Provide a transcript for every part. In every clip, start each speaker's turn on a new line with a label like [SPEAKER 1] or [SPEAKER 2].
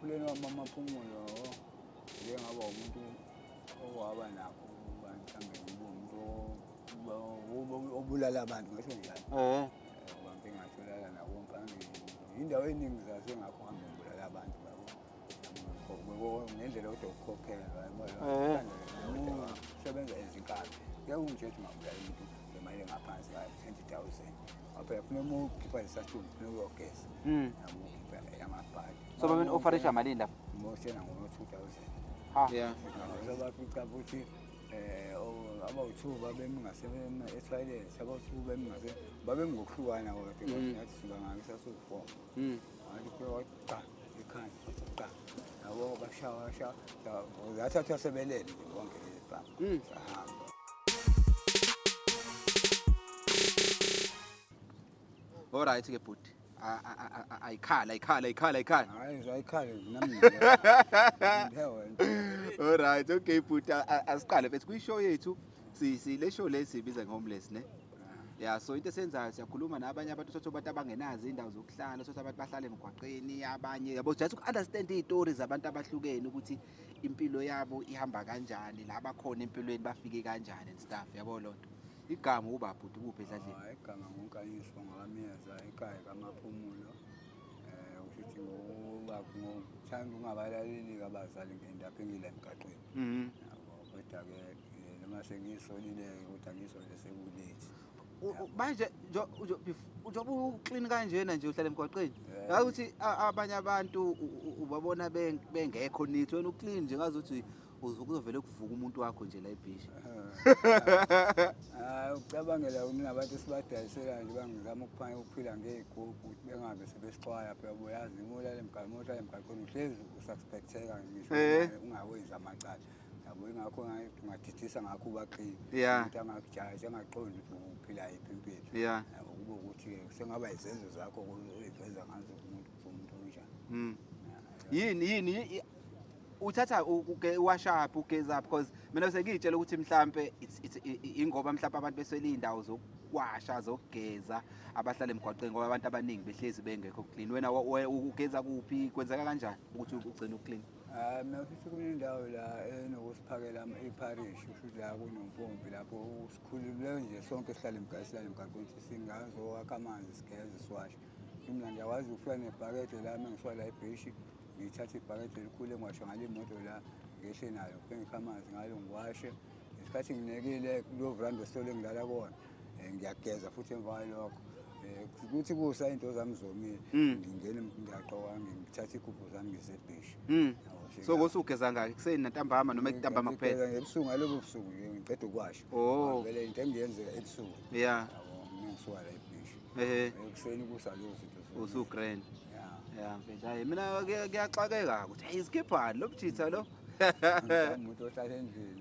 [SPEAKER 1] Ekukhuleni kwami amaphumulo ngike ngaba umuntu owaba nakho ukuba mhlawumbe ngibe umuntu obulala abantu ngisho njalo. Ngoba ngike ngatholakala nakompangeni. Indawo eningi zasengakho ngihambe ngibulala abantu yabo. Ngendlela kodwa ukukhokhelwa yabo. Sebenza ezinkabi. Ngeke ungitshele ukuthi ungabulala umuntu ngemali engaphansi ka-20,000. Phela kufuneka uma ukhipha lesa sidumbu kufuneka uyogeza. Noma ukhipha amabhadi.
[SPEAKER 2] So babe ofarisha malini lapho?
[SPEAKER 1] Mosena ngo-2000.
[SPEAKER 2] Ha.
[SPEAKER 3] Yeah.
[SPEAKER 1] Sabafica futhi abawu-two babemi ngase ethoyilethi, abawu-two bemi ngase babemi ngokuhlukana kodwa ngathi suka ngake sasiwu-four. Ngathi kufika cha ekhanda cha yabo bashawa bashawa zathathwa sebelele nje bonke lezi bhamu sahamba.
[SPEAKER 3] Alright ke bhuti. Ayikhala ayikhala ayikhala ayikhala.
[SPEAKER 1] Hayi zayikhale nami ngiphe wena.
[SPEAKER 3] Alright, okay bhuti, asiqale mfethu kwi-show yethu. Si le show le siyibiza nge-homeless ne. Yeah, so into esenzayo siyakhuluma nabanye abantu, sotho abantu abangenazo indawo zokuhlala, sotho abantu bahlala emgwaqeni, abanye yabo, just uku-understand iy'tori zabantu abahlukene ukuthi impilo yabo ihamba kanjani, la bakhona empilweni bafike kanjani and stuff, yabo loo nto. Igama uba bhuti kuphi edladleni?
[SPEAKER 1] Hayi, igama nguNkanyiso ngakaMiyeza ekhaya kaMaphumulo. Kusho ukuthi ngokuba ngokuthanda ukungabalaleli abazali ngendaba engila emgaqweni. Yabo, kodwa-ke noma sengiyisolile-ke kodwa ngiyisole sekulethi.
[SPEAKER 3] Manje njengoba uklini kanjena nje uhlala emgwaqeni, ngazi ukuthi abanye abantu ubabona bengekho neat, wena uklini nje ngazi ukuthi kuzovele kuvuka umuntu wakho nje la ebhishi.
[SPEAKER 1] Hayi, ukucabangela kunabantu esibadayiselayo nje bangizama ukuphana ukuphila ngey'gubhu ukuthi bengabe sebesixwaya phela uyazi uma ulala emgaqweni, uma uhlala emgaqweni uhlezi ususpecteka ngisho ungawenzi amacala. Yabo, ingakho ungadidisa ngakho uba clean. Umuntu angakujaji, angaqondi ukuthi uphila yiphi impilo. Yabo, kube ukuthi-ke sengaba izenzo zakho oyiveza ngazo kumuntu ukuthi umuntu onjani.
[SPEAKER 3] Yini yini uthatha uwashaphi ugeza, because mina sengiyitshela ukuthi mhlambe it's ingoba mhlambe abantu beswele iy'ndawo zokuwasha zokugeza abahlala emgwaqeni, ngoba abantu abaningi behlezi bengekho clean. Wena ugeza kuphi, kwenzeka kanjani ukuthi ugcine uclean?
[SPEAKER 1] Hayi, mina futhi kunendawo la enokusiphakela ipharishi, kusho ukuthi la kunompompi lapho sikhululeke nje sonke sihlale sihlale emgaqweni ukuthi singazowakha amanzi sigeze siwashe. Mina ngiyakwazi ukufika nebhakede lami engisuka la ebhishi, ngithathe ibhakede elikhulu engiwasha ngalo imoto la, ngehle nalo ngifike ngikhe amanzi ngalo ngiwashe. Ngesikhathi nginekile kulo veranda esitolo engilala kuwona, ngiyageza futhi emva kwalokho. Kuthi kusa into zami zomile, ngingena ngiyaqoka ngithatha igubhu zami ngise ebhishi. Yabo,
[SPEAKER 3] So ngosugeza ngaki, ekuseni nantambama noma ntambama kuphela?
[SPEAKER 1] Ngigeza ngebusuku, ngalobo busuku nje ngiqeda ukuwasha. Vele into engiyenzeka ebusuku. Yabo, ngisuka la ebhishi. Ekuseni kusa lezo zinto zomile.
[SPEAKER 3] Usu-grand. Yeah. Yeah, mfethu. Hayi mina kuyaxakeka ukuthi hey isikhiphani lo mjitha lo.
[SPEAKER 1] Umuntu ohlala endlini.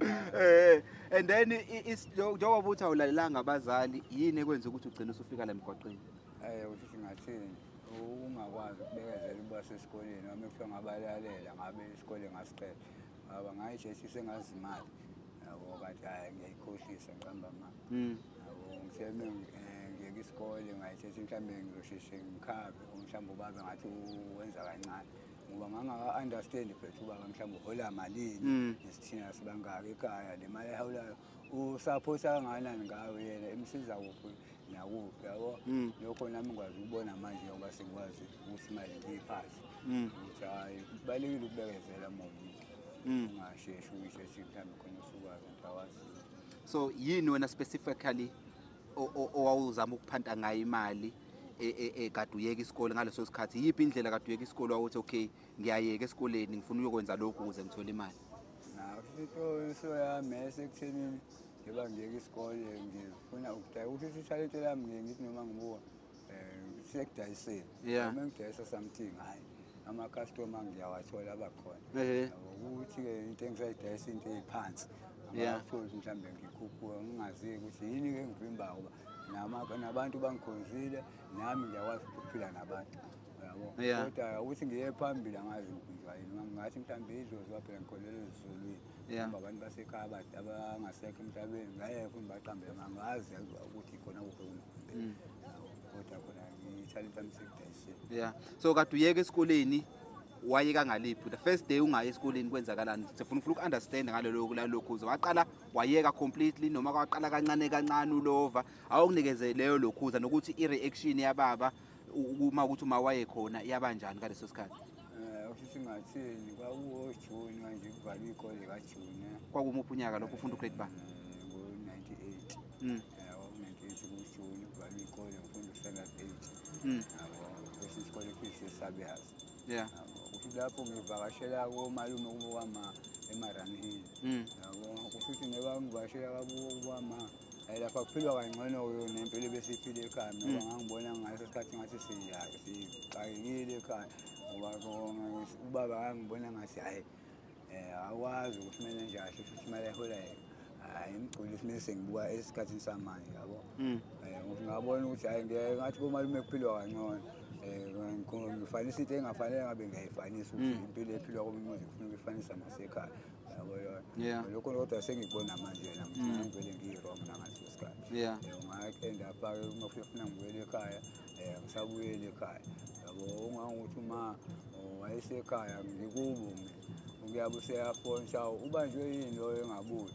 [SPEAKER 3] And then njengoba uthi awulalelanga abazali, yini ekwenza ukuthi ugcine usufika la emgwaqeni?
[SPEAKER 1] Ukuthi ngathini, ungakwazi ukubekezela ukuba sesikoleni, noma kuthiwa ngabalalela ngabe isikole ngasiqeda. Ngoba ngayijeshisa sengazi imali. Yabo, kanti hhayi ngiyayikhohlisa ngiqamba amanga. Yabo, ngithe ngiyeka isikole ngayithetha mhlawumbe ngizosheshe ngikhave, mhlawumbe ubaba ngathi wenza kancane. Ngoba ngangaka-understand phela ubaba mhlawumbe uhola malini, nesithina sibangaka ekhaya, le mali ayihawulayo usaphotha kangakanani ngayo yena, imsiza kuphi nakuphi, yabo. Lokho nami ngikwazi ukubona manje ngoba sengikwazi ukuthi imali ngiyiphathe. Ukuthi hhayi kubalulekile ukubekezela uma umuntu. Ungasheshi uyishe mhlawumbe khona usukwazi into awaziyo.
[SPEAKER 3] So yini wena specifically owawuzama ukuphanta ngayo imali kade uyeka isikole ngaleso sikhathi? Yiphi indlela kade uyeka isikole wawuthi okay ngiyayeka esikoleni ngifuna ukuyokwenza lokhu ukuze ngithole imali?
[SPEAKER 1] Nakho into yami yayisekuthenini njengoba ngiyeka isikole ngifuna ukudayisa, kusho ukuthi ithalente lami ngiye ngithi noma ngibuka sekudayiseni. Uma ngidayisa something, hhayi ama-customer ngiyawathola abakhona. Ukuthi-ke into engisayidayisa into ey'phansi. Angikatholi ukuthi mhlawumbe ngikhuphuke ngingazi ukuthi yini-ke engivimbayo ngoba nabantu bangikhonzile nami ngiyakwazi ukuphila nabantu. Yabo. Kodwa ukuthi ngiye phambili angazi ngivinjwa yini. Ngathi mhlawumbe idlozi waphela ngikholelwa ezulwini. Ngoba abantu basekhaya abangasekho emhlabeni ngeke futhi baqambe angazi ukuthi khona kuphi kungivimbela. Kodwa khona ngithalente lami sekudayiseni.
[SPEAKER 3] Yeah. So kade uyeka esikoleni Wayeka ngaliphi the first day ungayi esikoleni, kwenzakalani? Sifuna ufuna uku-understand ngalelo lalokhuza, waqala wayeka completely noma kwaqala kancane kancane ulova? Awukunikeze leyo lokhuza nokuthi i-reaction yababa uma ukuthi uma wayekhona yabanjani ngaleso sikhathi?
[SPEAKER 1] Ukuthi singathini, kwakuwoJuni kanje, kuvalwa iy'kole kaJuni.
[SPEAKER 3] Kwakumuphi unyaka lokho? Ufunda ugrade ba?
[SPEAKER 1] Ngo-98. Yabo, 98 kuJuni kuvalwa iy'kole, ngifunda u-standard 8. Yabo, kwesinye isikole futhi sesabiyazi. Yabo, kusho lapho ngivakashela komalume kubo kwama emaRanhill. Yabo, kusho ukuthi neba ngivakashela kubo kwama, hayi, lapha kuphilwa kangcono nempilo ebesiyiphila ekhaya. Mina ngoba ngangibona ngaleso sikhathi ngathi sixakekile ekhaya, ngoba ubaba ngangibona ngathi hhayi, akwazi ukuthi kumele nje kahle, futhi imali eholayo hhayi imgculi isimele sengibuka esikhathini samanje, yabo. Ngabona ukuthi hhayi, ngathi komalume kuphilwa kangcono. Ngifanisa into engafanele ngabe ngiyayifanisa, ukuthi impilo ephilwa komunye umuzi ngifuna ukuyifanisa nasekhaya, yabo yona. Lokho kodwa sengikubona manje yena ngivele ngiyi-wrong nangaleso sikhathi. Nga-end up-ke uma kufuna ngibuyele ekhaya, ngisabuyele ekhaya, yabo, ungangokuthi uma wayesekhaya ngikubo mina, kuyabe useyafona ukuthi, "Hawu, ubanjwe yini loyo engabuyi?"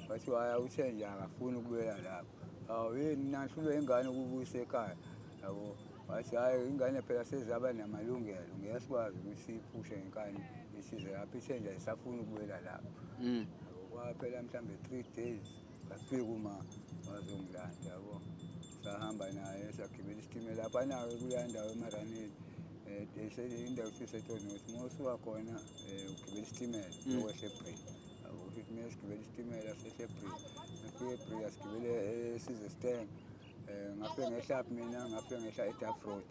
[SPEAKER 1] Bathiwa, "Hhayi, uthe nje akafuni ukubuyela lapho." "Hawu, yini nahlulwe ingane ukubuyisa ekhaya?" Yabo, wathi, "Hhayi, ingane phela sezaba namalungelo, ngeke sikwazi ukuthi siyiphushe ngenkani isize lapho, ithe nje ayisafuni ukubuyela lapho." Yabo, kwaphela mhlawumbe 3 days, ngafika uma wazongilanda, yabo, sahamba naye sagibela isitimela laphana-ke kuleya ndawo emaranini, indawo siseTonothi, uma usuka khona ugibela isitimela uyokwehla eBrea. Yabo, futhi uma sigibela isitimela sehle eBrea, ngafika eBrea sigibele size Steng, ngafike ngehlaphi mina, ngafike ngehla eDuff Road,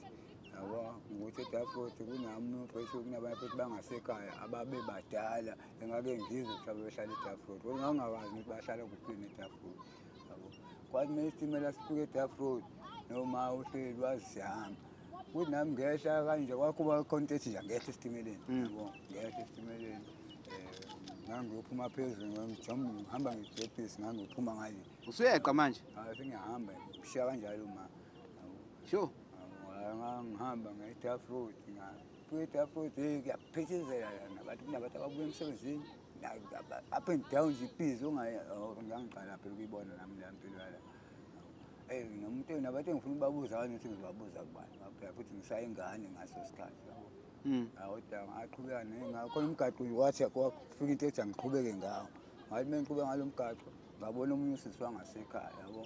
[SPEAKER 1] yabo, ngokuthi eDuff Road kunami mfethu, kunabanye futhi bangasekhaya ababebadala engake ngizwe ukuthi abebehlala eDuff Road, kodwa ngangingakwazi ukuthi bahlala kuphi neDuff Road, yabo. Kwathi uma isitimela sifike eDuff Road noma uhleli wazi siyahamba, kuthi nami ngehla kanje, kwakhuba khona into ethi nje ngehla esitimeleni. Yabo, ngehla esitimeleni, ngangiyophuma phezulu, ngihamba ngejebhisi, ngangiyophuma ngale.
[SPEAKER 3] Usuyeqa manje?
[SPEAKER 1] Hayi, sengiyahamba, ngishiya kanjalo ma, yabo. Ngangihamba nge-Duff Road, ngafika e-Duff Road, hey, kuyaphithizela la, nabantu, kunabantu ababuya emsebenzini, up and down nje, ibhizi ngangiqala phela ukuyibona nami leya mpilo yala. Eyi, nomuntu nabantu engifuna ukubabuza kanje ukuthi ngizobabuza kubani, phela futhi ngisayingane ngaso sikhathi, yabo. Hawu, kodwa ngaqhubeka khona umgaqo nje, wathi kwafika into ethi angiqhubeke ngawo, ngathi uma ngiqhubeka ngalo mgaqo ngabona omunye usisi wangasekhaya, yabo.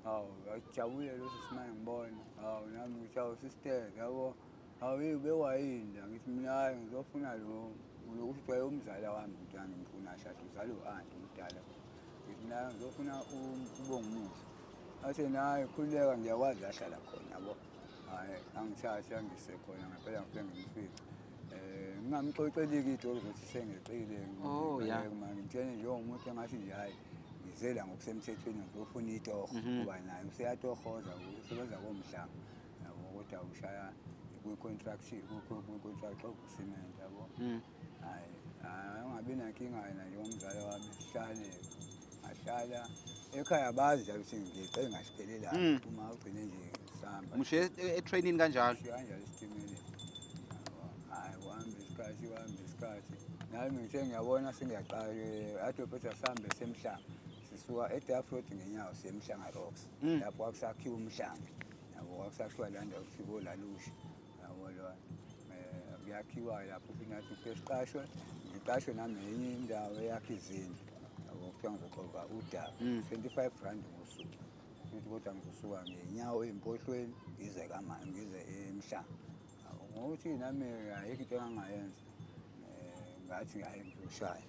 [SPEAKER 1] Hawu, ngajabule lo sisi uma ngibona. Hawu, nami ngithi, "Hawu sister," yabo, "hawu, yeyi, ubewayini la?" Ngithi mina, "Hhayi, ngizofuna lo lokusho ukuthi wayewumzala wami, umntwana ngimfuna shasha, uzala u-anti omdala." Ngithi mina ngizofuna uBongumusa. Athi, "Nayi, khululeka, ngiyakwazi la ahlala khona," yabo. Hhayi, angithathe angise khona, ngempela ngifike ngimfice. Ngingamxoxeli-ke iy'tori zokuthi sengeqile. Ngimtshele njengomuntu engathi nje hhayi, ngize la ngokusemthethweni, ngizofuna itoho, ngoba naye useyatohoza, usebenza komhlanga, yabo, kodwa ushaya kwi-contract, kwi-contract of cement, yabo. Hhayi, hhayi, ungabi nankinga yena njengomzala wami, sihlale, ngahlala ekhaya, bazi njalo ukuthi ngeqe ngasiphelelanga. Uma ugcine nje sihamba.
[SPEAKER 3] Umshiye etrainini kanjalo?
[SPEAKER 1] Shiya kanjalo esitimeleni. Hhayi, kuhamba isikhathi, kuhamba isikhathi, nami ngithe ngiyabona sengiyaqala ade phethe sihambe semhlanga, sisuka eDuff Road ngenyawo siye eMhlanga Rocks. Lapho kwakusakhiwa umhlanga, yabo, kwakusakhiwa la ndawo kuthiwa koLalusha, yabo, lona kuyakhiwa lapho futhi nathi kufike siqashwe, ngiqashwe nami enye indawo eyakha izindlu, yabo, kuthiwa ngizoxova udaka. R25 ngosuku futhi, kodwa ngizosuka ngenyawo ey'mpohlweni ngize kama ngize emhlanga. Yabo, ngokuthi nami ayikho into engangayenza, ngathi hhayi, ngizoshaya.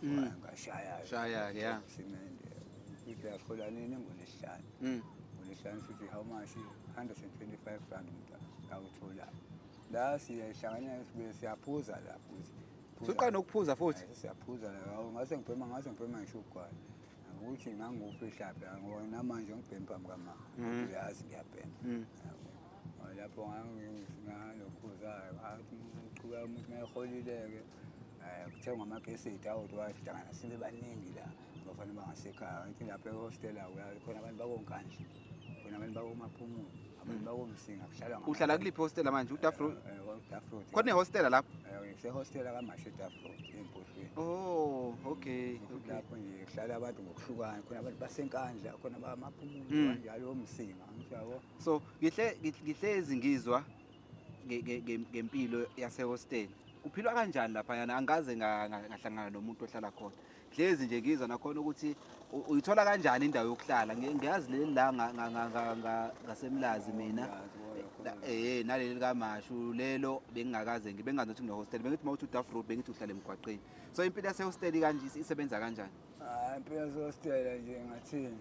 [SPEAKER 1] Yabo, ngashaya.
[SPEAKER 3] Shaya-ke, yeah.
[SPEAKER 1] Simende futhi yahola nini? NgoLwesihlanu. NgoLwesihlanu futhi, how much? R125 umuntu awutholayo la, siyahlangana sibuye siyaphuza lapho ukuthi
[SPEAKER 3] Usuqala nokuphuza futhi?
[SPEAKER 1] Hayi, siyaphuza la. Hawu, ngase ngibhema ngisho ugwayi, ukuthi ngangufihla phela, ngoba namanje ngibhema phambi kwama, uyazi ngiyabhema. Yabo. Hayi, lapho ngalokhuzayo, ngathi uqhubeka umuntu uma eholile-ke, kuthengwa amakeseti awodwa, wahlangana sibe baningi la abafana bangasekhaya. Ngithi lapha ehostela khona abantu bakoNkandla, khona abantu bakoMaphumulo. Abantu bakoMsinga kuhlalwa.
[SPEAKER 3] Uhlala kuliphi hostela manje, uDuff Road?
[SPEAKER 1] Duff Road.
[SPEAKER 3] Khona ihostela lapho?
[SPEAKER 1] Ngisehostela kaMashu eDuff Road, eMpohlweni.
[SPEAKER 3] Oh, okay.
[SPEAKER 1] Lapho nje kuhlala abantu ngokuhlukana, khona abantu baseNkandla, khona bamaphumulo kanjalo, oMsinga, ngithi yabo.
[SPEAKER 3] So ngihlezi ngizwa ngempilo yasehostela. Kuphilwa kanjani laphayana? Angikaze ngahlangana nomuntu ohlala khona. Hlezi nje ngizwa nakhona ukuthi uyithola kanjani indawo yokuhlala. Ngiyazi leli la ngaseMlazi mina. Naleli kaMashu lelo bengingakaze ngibe bengazi ukuthi kune-hostel. Bengithi uma uthi uDuff Road bengithi uhlala emgwaqeni. So impilo yasehostel kanje isebenza kanjani?
[SPEAKER 1] Hayi, impilo yasehostela nje ngathini,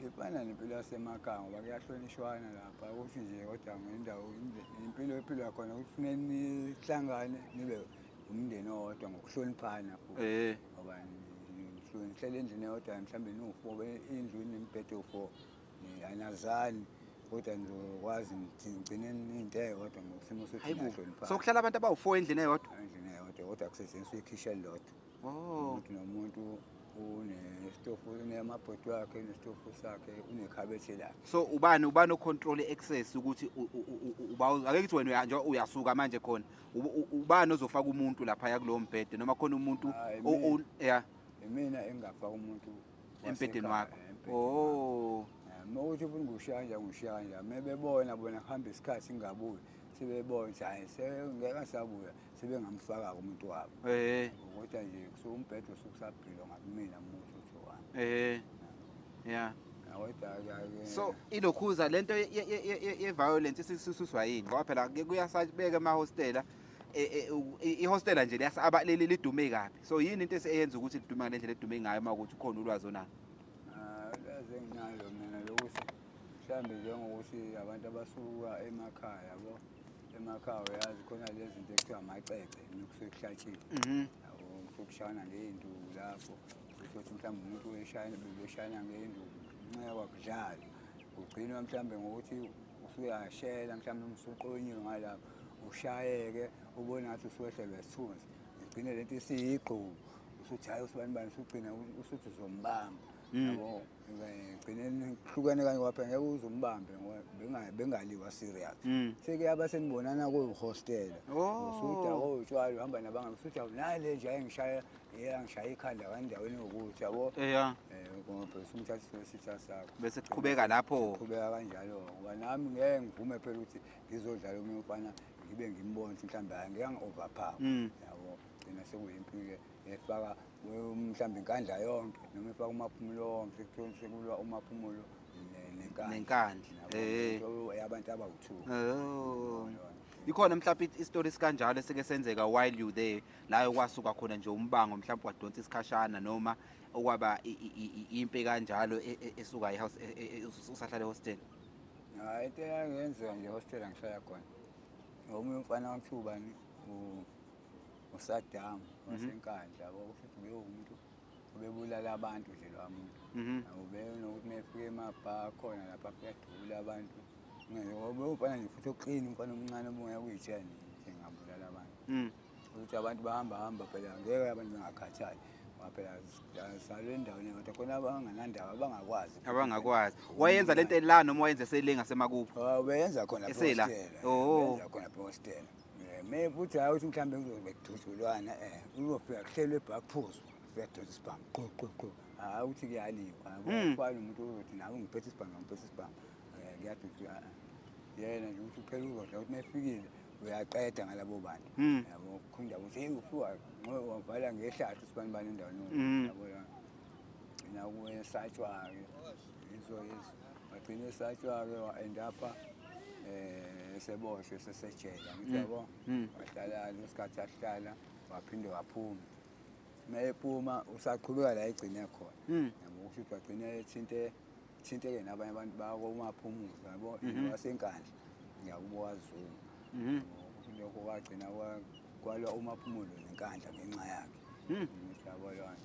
[SPEAKER 1] ifana nempilo yasemakhaya ngoba kuyahlonishwana lapha, ukuthi nje kodwa ngendawo impilo ephilwa khona ukuthi kufuneka nihlangane nibe umndeni owodwa ngokuhloniphana futhi. Ngoba nihlele endlini eyodwa, mhlawumbe niwu-four, indlu inemibhede ewu-four, anazani kodwa nizokwazi nigcine niyinto eyodwa ngokusimo sokuthi
[SPEAKER 3] Hayibo.
[SPEAKER 1] niyahloniphana.
[SPEAKER 3] So kuhlala abantu abawu-4 endlini eyodwa?
[SPEAKER 1] Endlini eyodwa, kodwa kusetshenziswa ikhishi elilodwa. Umuntu nomuntu unesitofu, unamabhodi wakhe, unesitofu sakhe, unekhabethe lakhe.
[SPEAKER 3] So ubani ocontrol i-access ukuthi uba ake ngithi wena nje uyasuka manje khona, ubani ozofaka umuntu laphaya kulowo mbhede noma khona umuntu?
[SPEAKER 1] Hhayi,
[SPEAKER 3] Yeah.
[SPEAKER 1] Imina engingafaka umuntu
[SPEAKER 3] embhedeni
[SPEAKER 1] wasekhaya,
[SPEAKER 3] wakho.
[SPEAKER 1] embhedeni. Uma ukuthi ufuna ngiwushiya kanjani, ngiwushiya kanjani. Uma bebona bona kuhamba isikhathi ngingabuyi, sebebona ukuthi hhayi, sengeke ngisabuya, sebengamfaka-ke umuntu wabo. Kodwa nje kusuke umbhede usuke usabhilwa ngakumina umuntu uthi wami.
[SPEAKER 3] Yeah.
[SPEAKER 1] Kodwa-ke
[SPEAKER 3] So ilokhuza lento ye-violence isisuswa yini? Ngoba phela kuyasabeka emahostela, ihostela nje lidume kabi. So yini into eyenza ukuthi lidume ngale ndlela edume ngayo uma ukuthi ukhona ulwazi onalo?
[SPEAKER 1] Ah, ulwazi enginalo mina lokuthi mhlawumbe njengokuthi abantu abasuka emakhaya yabo, emakhaya uyazi khona lezi zinto ekuthiwa amacece kusuke kuhlatshiwe. Yabo, kusuke kushayana ngey'nduku lapho, uthole mhlawumbe umuntu weshayana, bebeshayana ngey'nduku, ncekwa kudlalwa. Kugcinwa mhlawumbe ngokuthi usuyashela, mhlawumbe uma usuqonyiwe ngalapho, ushayeke, ubone ngathi usuwehlelwa isithunzi. Igcine lento isiyigqubu, usuthi hhayi usibani bani, usugcina usuthi uzombamba. Yabo, gcine kuhlukene kanje ngoba phela ngeke uze umbambe ngoba bengaliwa serious. Sekuyaba senibonana kuhostela. Usuda utshwala uhamba nabangani, usuthi awu nale nje ayengishaya, eyangishaya ikhanda kandaweni yokuthi yabo. Ngoba phela usumthatha isitha sakho.
[SPEAKER 3] Bese kuqhubeka lapho.
[SPEAKER 1] Kuqhubeka kanjalo ngoba nami ngeke ngivume phela ukuthi ngizodlala omunye umfana ngibe ngimbone ukuthi mhlawumbe hayi ngeke ngi-overpower. Yabo, gcina sekuyimpilo efaka mhlawumbe iNkandla yonke noma efaka uMaphumulo wonke, sekuthiwa sekulwa uMaphumulo neNkandla.
[SPEAKER 3] Nenkandla.
[SPEAKER 1] Yabo, into yabantu abawu-two.
[SPEAKER 3] Ikhona mhlawumbe isitori esikanjalo esike senzeka while you there la okwasuka khona nje umbango, mhlawumbe wadonsa isikhashana noma okwaba impi kanjalo esuka ehouse usahlala ehostel?
[SPEAKER 1] Hayi, into eyangenzeka nje ehostela ngihlala khona, omunye umfana wakuthiwa ubani, uSaddam waseNkandla yabo, kusho ukuthi ubewumuntu ubebulala abantu nje lo muntu. Ubenokuthi uma efika emabha khona lapha afike adubule abantu. Ubewumfana nje futhi oklini, umfana omncane obungeke uyitshene ukuthi ngingabulala abantu. Ukuthi abantu bahamba hamba phela ngeke abantu bengakhathali. Ngoba phela salwe endaweni eyodwa, khona abanganandaba abangakwazi.
[SPEAKER 3] Abangakwazi. Wayenza lento la noma wayenza sele ngasemakubo?
[SPEAKER 1] Ah, ubeyenza khona
[SPEAKER 3] Esela?
[SPEAKER 1] ehostela.
[SPEAKER 3] Oh.
[SPEAKER 1] Ubeyenza khona ehostela. Me futhi hayi ukuthi mhlawumbe kuzobe kudutshulwana, uzofika kuhlelwe ebhakuphuzwa, ufika kudonsa isibhamu, qhu qhu qhu. Hayi ukuthi kuyaliwa. Kufana nomuntu ozothi nawe ngiphethe isibhamu, ngiphethe isibhamu. Kuyadutshulwa. Yena nje ukuthi uphela uzodla ukuthi mefikile uyaqeda ngalabo bantu. Yabo, kukhunda ukuthi hey ufika wavala ngehlathi usibani bani endaweni yabo la. Gcina kuwesatshwa-ke, yizo yizo. Wagcina esatshwa-ke wa-end up eseboshwe sesejele, angithi yabo. Wahlala lesikhathi ahlala, waphinde waphuma. Uma ephuma usaqhubeka la egcine khona. Yabo, kusho ukuthi wagcina ethinteke nabanye abantu bakoMaphumulo yabo, waseNkandla ngakubo kwaZulu. Yabo, lokho kwagcina kwalwa uMaphumulo neNkandla ngenxa yakhe. Ngithi yabo lona.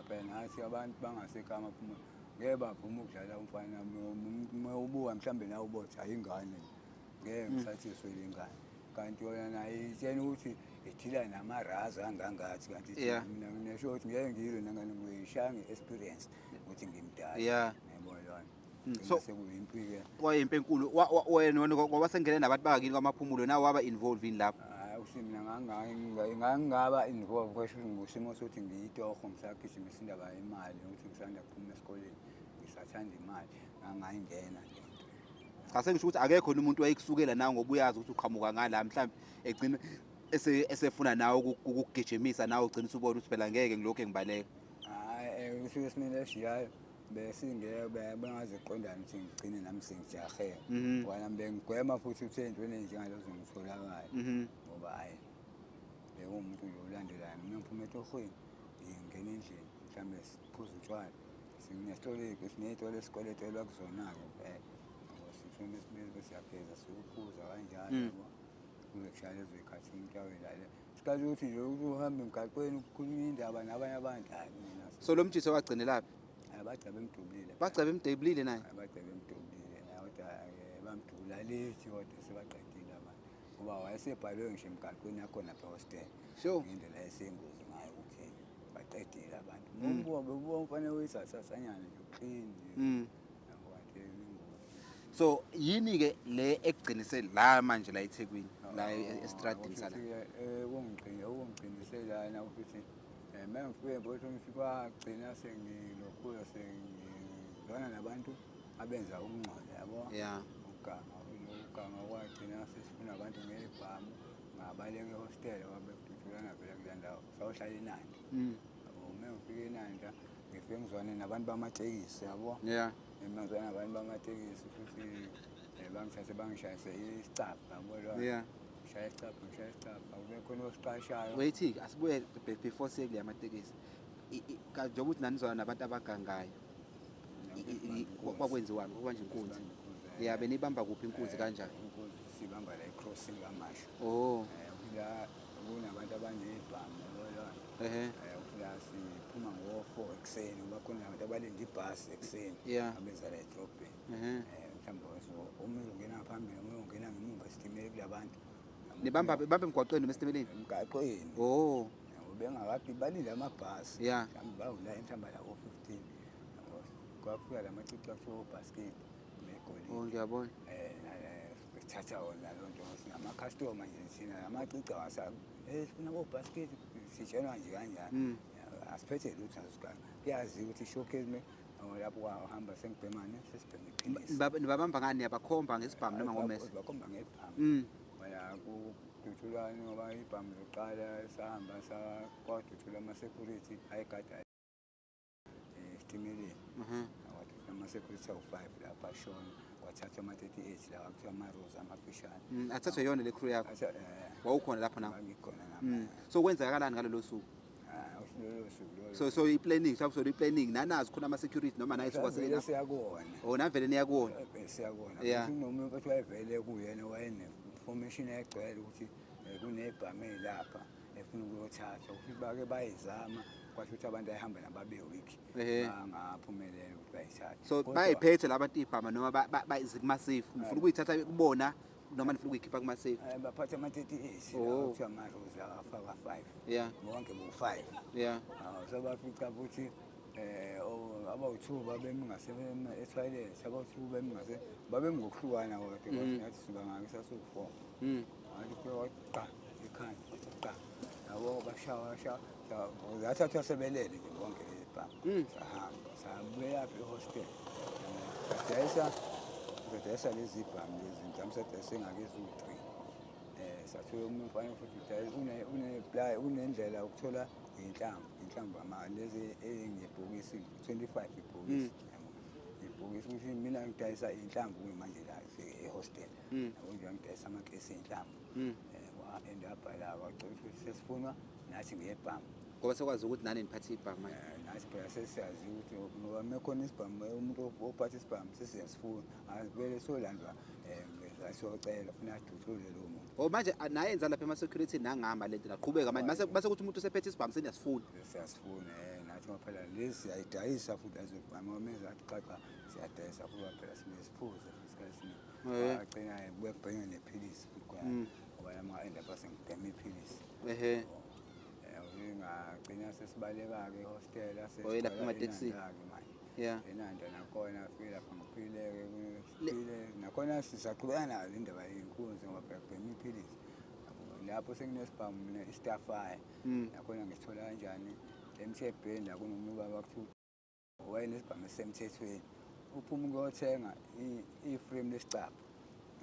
[SPEAKER 1] Phela nathi abantu bangasekho amaphumulo ngeke bavume ukudlala umfana, uma ubuka mhlawumbe nawe ubothi hayi ingane, ngeke ngisathiswe le ngane. Kanti yona naye itshena ukuthi ithila namaraza angangathi, kanti mina nginesho ukuthi ngeke ngilwe nangane, ngiyishaya nge-experience ukuthi ngimdala. Yabo lona. Gcina sekuyimpi-ke.
[SPEAKER 3] Kwayimpi enkulu. Wena ngoba sengene nabantu bakakini kwaMaphumulo, nawe waba involved yini lapho?
[SPEAKER 1] Hayi, ukuthi mina ngangingaba involved, kwesho ngusimo sokuthi ngiyitoho, ngisagijimisa indaba yemali, ukuthi ngisanda kuphuma esikoleni, ngisathanda imali, ngangayingena le nto.
[SPEAKER 3] Cha, sengisho ukuthi akekho umuntu wayekusukela nawe ngoba uyazi ukuthi uqhamuka ngala, mhlawumbe egcina esefuna nawe ukukugijimisa, nawe ugcina usubona ukuthi phela ngeke ngilokhu ngibaleka.
[SPEAKER 1] Hhayi, kusuke esimeni eshiyayo besingeke bengaze kuqondane ukuthi ngigcine nami sengijahe. Ngoba nami bengigwema futhi ukuthi ey'ntweni ey'njengalezo ngitholakale. Ngoba hhayi, bekuwumuntu nje olandelayo. Mina ngiphuma etohweni, ngingena endlini, mhlawumbe siphuze utshwala. Sinesitolo, siney'tolo esikweletelwa kuzona-ke vele. Yabo, sithume isibizo, siyageza, siyophuza kanjalo, yabo. Kuze kushaya lezo y'khathi umuntu awelale. Sikhathi ukuthi nje ukuthi uhambe emgaqweni ukukhuluma indaba nabanye abantu, hhayi mina.
[SPEAKER 3] So lo mjitho wagcinelaphi?
[SPEAKER 1] Hayi, bagcina bemdubulile.
[SPEAKER 3] Bagcina bemdubulile naye?
[SPEAKER 1] Hayi, bagcina bemdubulile naye, kodwa-ke bamdubula late, kodwa sebaqedile abantu. Ngoba wayesebhalwe ngisho emgaqweni yakhona lapha ehostela. Ngendlela esengozi ngayo ukuthi baqedile abantu. Umbuka bebuka umfana wesasasanyana nje, clean nje. Yabo, kade ingozi.
[SPEAKER 3] So yini-ke le ekugcinise la manje la eThekwini, la estradini sala?
[SPEAKER 1] Ukungigcinise lana ukuthi uma ngifike mfowethu ngithi kwagcina sengilokhuya sengizwana nabantu abenza ukungcola, yabo. Ukuganga, ukuganga kwagcina sesifuna abantu ngey'bhamu, ngabaleka ehostela wabe kudutshulana vele kule ndawo, sawuhlala eNanda. Yabo, uma ngifike eNanda ngifike ngizwane nabantu bamatekisi, yabo. Uma ngizwana nabantu bamatekisi futhi bangithathe bangishayise isicabha, yabo lo. Ngishaya isicabha, ngishaya isicabha, kube khona osiqashayo.
[SPEAKER 3] Wait, asibuye before siye kule yamatekisi. Njengoba ukuthi nanizwana nabantu abagangayo. Kwakwenziwani? Kwakwenziwa inkunzi. Ya, benibamba kuphi inkunzi kanjani?
[SPEAKER 1] Inkunzi sibamba la e-crossing kaMashu. La kunabantu abanezibhamu, yabo lo. La siphuma ngo-4 ekuseni, ngoba khona abantu abalinda ibhasi ekuseni. Abeza la edrobheni. Mhlawumbe omunye uzongena ngaphambili, omunye uzongena ngemuva, esitimela kulabantu.
[SPEAKER 3] Nibamba bamba emgwaqweni noma esitimeleni?
[SPEAKER 1] Emgwaqweni. Yabo, bengakade balinde amabhasi. Mhlawumbe bawula mhlawumbe la o-15. Yabo, kwafika la macici akuthiwa obhasiketi negolide.
[SPEAKER 3] Oh, ngiyabona.
[SPEAKER 1] Sithatha wona loo nto, sinama-customer nje thina, lamacici awasa, sifuna obhasiketi, sitshelwa nje kanjani. Asiphethe lutho naso, kuyaziwa ukuthi showcase me, lapho kwahamba sengibhemane, sesibhema iphilisi.
[SPEAKER 3] Nibabamba ngani? Niyabakhomba ngesibhamu noma ngomese?
[SPEAKER 1] Bakhomba ngebhamu. Wala kudutshulwane ngoba ibhamu lokuqala sahamba kwadutshula ama-security ayegada esitimeleni. Kwadutshula ama-security awu-5 lapha ashona, kwathathwa ama-38 lawa kuthiwa ama-rose amafishane.
[SPEAKER 3] Athathwe yona le crew yakho? Wawukhona lapho nawe?
[SPEAKER 1] Ngangikhona nami.
[SPEAKER 3] So kwenzakalani ngalolo suku?
[SPEAKER 1] Lolo suku lolo.
[SPEAKER 3] So i-planning, so i-planning nanazi khona ama-security noma naye suka
[SPEAKER 1] Vele siyakona.
[SPEAKER 3] Oh, navele niyakona.
[SPEAKER 1] Vele siyakona. Kunomuntu othi wayevele kuyena wayene-information egcwele ukuthi kunebhamu elapha efuna ukuyothathwa, ukuthi bake bayizama kwasho ukuthi abantu ayihamba nababe weak. Bangaphumelela ukuthi bayithathe.
[SPEAKER 3] So bayiphethe labantu ibhama noma zikumasafe, nifuna ukuyithatha kubona noma nifuna ukuyikhipha kumasafe?
[SPEAKER 1] Baphathe ama-38 kuthiwa ama-rose afaka 5. Bonke bo-5. So bafica futhi abawu-2 babemi ngase e-toilet, abawu-2 babemi ngase, babemi ngokuhlukana kodwa, kwathi nathi siba ngake sasiwu-4. Wathi kufika wathi qa ekhanda, qa. Yabo, bashawa, bashawa, zathathwa sebelele nje bonke lezi bhamu. Sahamba, sabuya lapha e-hostel. Sadayisa lezi bhamu lezi, mhlawumbe sadayisa engakezu-3. Sathola omunye umfana futhi udayisa, unendlela yokuthola inhlamvu, inhlamvu ama lezi engebhokisi, 25 ibhokisi. Yabo. Ibhokisi ukuthi mina ngidayisa inhlamvu manje la e-hostel. Yabo nje ngidayisa amakesi enhlamvu. Wa-end up la wacela ukuthi sesifuna nathi ngebhamu.
[SPEAKER 3] Ngoba sekwazi ukuthi nani niphathe ibhamu manje.
[SPEAKER 1] Nathi phela sesiyazi ukuthi ngoba mekhona isibhamu, umuntu ophatha isibhamu sesiyasifuna. Azivele solandwa, siyocela funa aduthule lowo muntu.
[SPEAKER 3] Oh, manje nayenza lapha ema-security nangama lento naqhubeka manje. Mase kuthi umuntu usephethe isibhamu seniyasifuna.
[SPEAKER 1] Siyasifuna, nathi ngoba phela lezi siyayidayisa futhi lezo bhamu, ngoba manje athi cha cha siyadayisa futhi phela sinesiphuzo futhi isikhathi esiningi. Wagcina kubhekene nephilisi futhi khona. Ngoba nami nga-end up sengibhema iphilisi. Ngagcina sesibaleka-ke ehostela,
[SPEAKER 3] Oyela phuma
[SPEAKER 1] sesigcwala
[SPEAKER 3] ematekisini.
[SPEAKER 1] eNanda-ke manje. ENanda nakhona fike lapha ngiphileke, siphile nakhona, sisaqhubeka nayo le ndaba yenkunzi ngoba phela kubhema iphilisi lapho senginesibhamu mina, i-Starfire. Nakhona ngisithola kanjani? Emthebheni la kunomunye ubaba kuthiwa wayenesibhamu esisemthethweni, uphuma ukuyothenga i-frame lesicabha,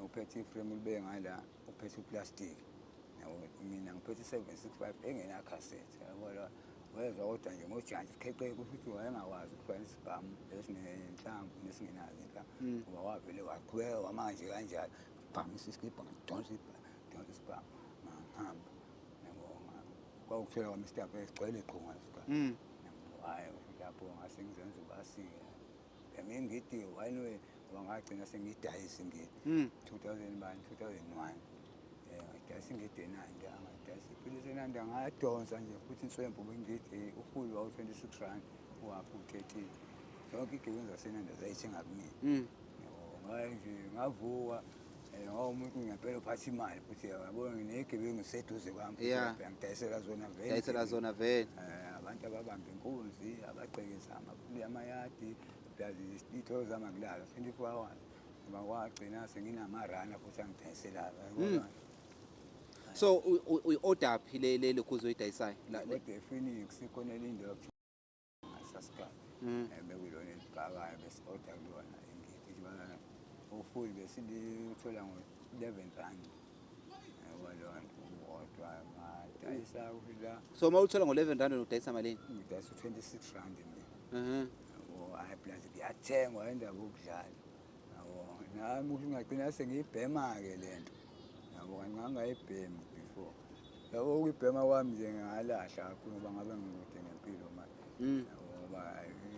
[SPEAKER 1] uphethe i-frame ulibeke ngala, uphethe uplastiki. Yabo, mina ngiphethe i-765 engenakhasethi, yabo. La wezwa kodwa nje ngojantshi sikheqe, kusho ukuthi wayengakwazi ukuhlukanisa isibhamu esinenhlamvu nesingenazo inhlamvu, ngoba wavele waqhubeka wamanje kanjalo, bhamisa isikibha, ngidonsa donsa isibhamu, ngahamba, yabo. Kwakuthola kwami isitafu esigcwele qhu ngasikhathi. Hhayi, lapho ngase ngizenza ubasike mina ngidi one way, ngoba ngagcina sengiyidayisa ingidi. 2000 bani, 2001, ngidayisa ingidi eNanda, ngadayisa iphilisi eNanda, ngadonsa nje futhi inswempu bengidi uhulu wawu-R26, uhafu u-13. Zonke igebengu zaseNanda zayithenga kumina. Yabo, ngaye nje ngavuka, ngoba umuntu ngempela uphatha imali futhi, yabona, nginegebengu ziseduze kwami futhi. Ngidayisela zona vele.
[SPEAKER 3] Dayisela zona vele.
[SPEAKER 1] Abantu ababamba inkunzi, abagqekeza amayadi, plus iy'tolo zami akulala 24 hours, ngoba kwagcina senginama-runner futhi angidayiselayo.
[SPEAKER 3] So uyi-order phi le lokhu ozoyidayisayo?
[SPEAKER 1] Kodwa ePhoenix ikhona elindawo ekuthiwa ngasasikhathi, bekuyilona elibhakayo, besi-order kulona ingidi bana ufuli besilithola ngo-R11, yabo, leyo nto uwodwa ngadayisa la.
[SPEAKER 3] So uma uthola ngo-R11 udayisa malini?
[SPEAKER 1] Ngidayisa u-R26 mina. Yabo, hhayi, plus kuyathengwa, indaba yokudlala, yabo. Nami ukuthi ngagcina sengiyibhema-ke le nto, yabo, kanti ngangingayibhemi before, yabo. Ukuyibhema kwami nje ngalahla kakhulu, ngoba ngabe ngikude ngempilo manje. Yabo, ngoba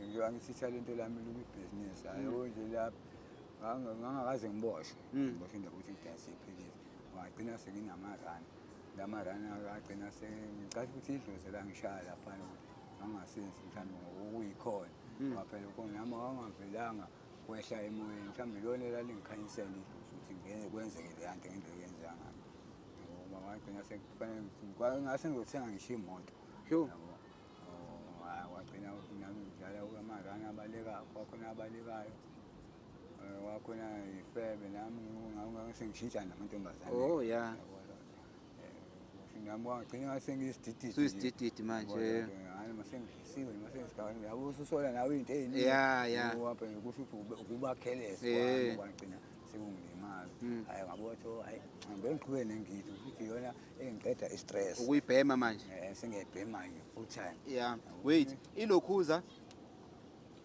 [SPEAKER 1] njengoba ngithi ithalente lami likubhizinisi, hhayi, yabo nje lapha ngangakaze ngiboshwe. Ngiboshwe indaba ukuthi ngidayise iphilisi, ngagcina senginama-runner. Lama-runner agcina ngicatha ukuthi idlozi langishaya laphana ukuthi ngangasenzi mhlawumbe ngokuyikhona, ngoba phela khona nami wangavelanga kwehla emoyeni, mhlawumbe ilona elalingikhanyisela idlozi ukuthi ngeke kwenzeke leya nto ngendlela eyenzeka ngayo, ngoba ngagcina sekufanele ngase ngizothenga ngisho imoto. Yabo. Oh, hhayi, kwagcina ukuthi nami ngidlala ama-runner abalekayo, kwakhona abalekayo, kwakhona ifebe nami sengishintsha namantombazane. Yabo loo nto. Nami kwagcina ngathi sengiyisidididi nje.
[SPEAKER 3] Suyisidididi manje.
[SPEAKER 1] Yabo loo nto, hhayi, noma sengidlisiwe, noma sengisigabeni, yabo, ususola nawe into ey'ningi. Ngoba phela kusho ukuthi ukuba careless kwami kwagcina sekungilimaza. Hhayi, ngabona ukuthi, oh, hhayi, ngibe ngiqhubeke nengidi ukuthi iyona engiqeda i-stress.
[SPEAKER 3] Ukuyibhema manje.
[SPEAKER 1] Sengiyayibhema nje full time.
[SPEAKER 3] Yeah. Wait, ilokhuza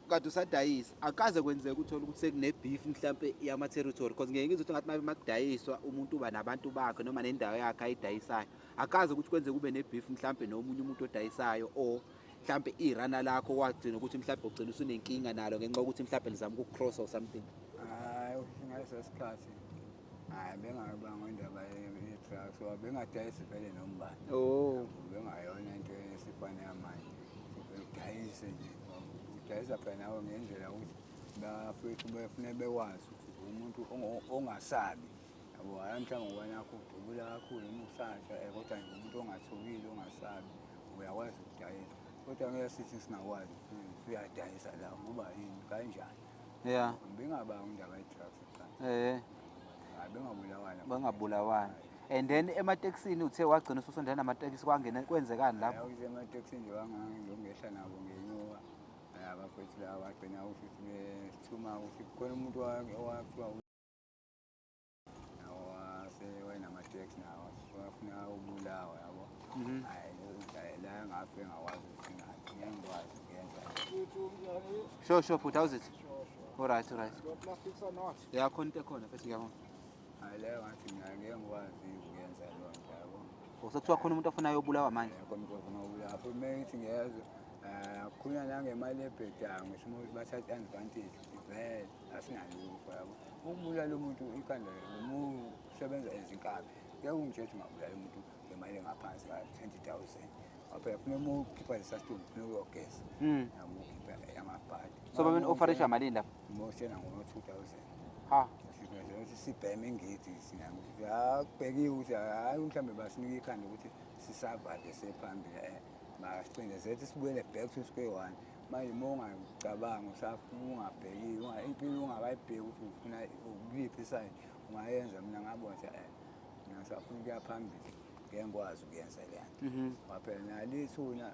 [SPEAKER 3] kade usadayisa, akaze kwenzeka uthole ukuthi sekune-beef mhlampe yama-territory? Because ngeke ngizwe ukuthi ngathi uma makudayiswa umuntu uba nabantu bakhe noma nendawo yakhe ayidayisayo. Akaze ukuthi kwenzeke kube ne-beef mhlampe nomunye umuntu odayisayo, or mhlampe i-runner lakho wagcina ukuthi mhlampe ugcina usunenkinga nalo ngenxa yokuthi mhlampe lizama ukuku-cross or something?
[SPEAKER 1] Hhayi, ngaleso sikhathi, hhayi, bengabanga indaba ye-drugs, ngoba bengadayisi vele nombani. Bengayona into esifana yamanje, udayise nje, udayisa phela nawe ngendlela ukuthi bafethu befune bekwazi ukuthi umuntu ongasabi, yabo. Hhayi, mhlawumbe ngoba nakho udubula kakhulu noma usasha, kodwa nje umuntu ongathukile, ongasabi, uyakwazi ukudayisa, kodwa ngeke sithi singakwazi siyadayisa la kuba yini kanjani. Bengabanga indaba ye-drugs cha. Hhayi, bengabulawana.
[SPEAKER 3] Bangabulawana. And then ematekisini uthe wagcina ususondela namatekisi, kwangena kwenzekani lapho?
[SPEAKER 1] Hayi, ematekisini nje wangangilongehla nabo ngenyuka. Abafethu laba bagcina ukuthi besithuma ukuthi khona umuntu owakuthiwa wayenamateksi nawo, wafuna ukubulawa, yabo. Hhayi, la ngafe ngakwazi ukuthi ngeke ngikwazi ukuyenza.
[SPEAKER 3] Sure, but how's it? All right. Yeah, khona into ekhona futhi, ngiyabona.
[SPEAKER 1] Hhayi, leyo ngathi mina ngeke ngikwazi ukuyenza leyo nto, yabo.
[SPEAKER 3] Sekuthiwa khona umuntu ofuna ayobulawa manje.
[SPEAKER 1] Khona umuntu ofuna ukubulawa futhi uma ngithi ngiyezwa, kukhulunywa nangemali ebhedayo, ngisho ukuthi bathatha i-advantage ukuthi vele asinalutho, yabo. Ukubulala umuntu ikhanda noma usebenza ezinkabi, ngeke ungitshele ukuthi ungabulala umuntu ngemali engaphansi ka-20 000, ngoba phela kufuneka uma ukhipha lesa sidumbu kufuneka uyogeza. Yabo, ukhipha amabhadi.
[SPEAKER 3] So babe-offerisha malini lapho?
[SPEAKER 1] Uma usitshela ngo-2000.
[SPEAKER 3] Ha.
[SPEAKER 1] Siveze ukuthi sibheme ingidi sina ukuthi akubhekiwe ukuthi hhayi, mhlawumbe basinika ikhanda ukuthi sisavale sephambili, basicindezela ukuthi sibuyele back to square one. Manje uma ungacabangi usafuna ungabhekile impilo ungakayibheki ukuthi ufuna ukuliphi isayidi ungayenza. Mina ngabona ukuthi mina ngisafuna ukuya phambili, ngeke ngikwazi ukuyenza le nto. Ngoba phela nalo ithuna